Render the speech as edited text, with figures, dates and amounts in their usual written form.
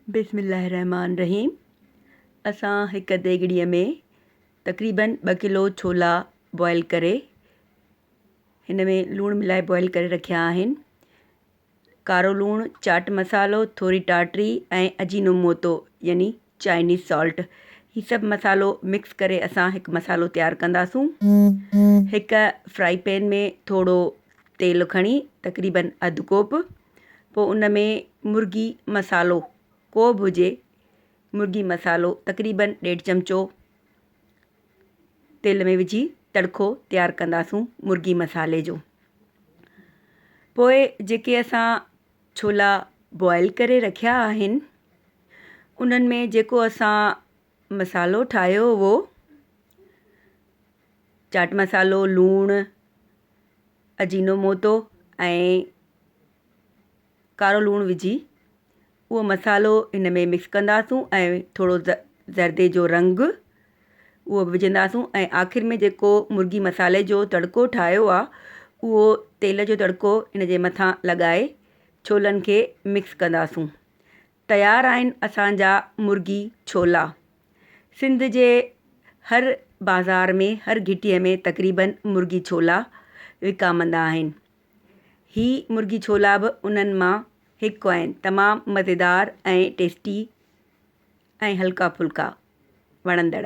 بسم الله الرحمٰن الرحيم اسان هڪ ديڳڙيء ۾ تقريبن ٻه ڪلو ڇولا بوائل ڪري هن ۾ لوڻ ملائي بوائل ڪري رکيا آهن ڪارو لوڻ چاٽ مصالحو ٿوري ٽاٽري ۽ اجينو موتو يعني چائنيز سالٽ هي سڀ مصالحو مڪس ڪري اسان هڪ مصالحو تيار ڪنداسون هڪ فرائي پين ۾ ٿورو تيل کڻي تقريبن اڌ ڪوپ پوء ان ۾ مرغي مصالحو ڪو به هجي مرغي مصالحو تقريبن ڏيڍ چمچو تيل ۾ وجهي تڙڪو تيار ڪنداسون مرغي مصالحي جو پوء جيڪي اسان ڇولا بوائل ڪري رکيا آهن انهن ۾ جيڪو اسان مصالحو ٺاهيو هو چاٽ مصالحو لوڻ اجينو موتو ۽ ڪارو لوڻ وجهي اهو مصالحو هن ۾ مڪس ڪنداسون ۽ ٿورو زردي جو رنگ اهو به وجهنداسون ۽ آخر ۾ جيڪو مرغي مصالحي جو تڙڪو ٺاهيو آهي اهو تيل جو تڙڪو ان جي مٿان لڳائي ڇولن کي مڪس ڪنداسون تيار آهن اسان جا مرغي ڇولا. سنڌ جي هر بازار ۾ هر گهٽيء ۾ تقريبن مرغي ڇولا وڪامندا آهن. هي مرغي ڇولا به انهن مان هڪ آهن. تمام مزيدار ۽ ٽيسٽي ۽ هلڪا ڦلڪا وڻندڙ.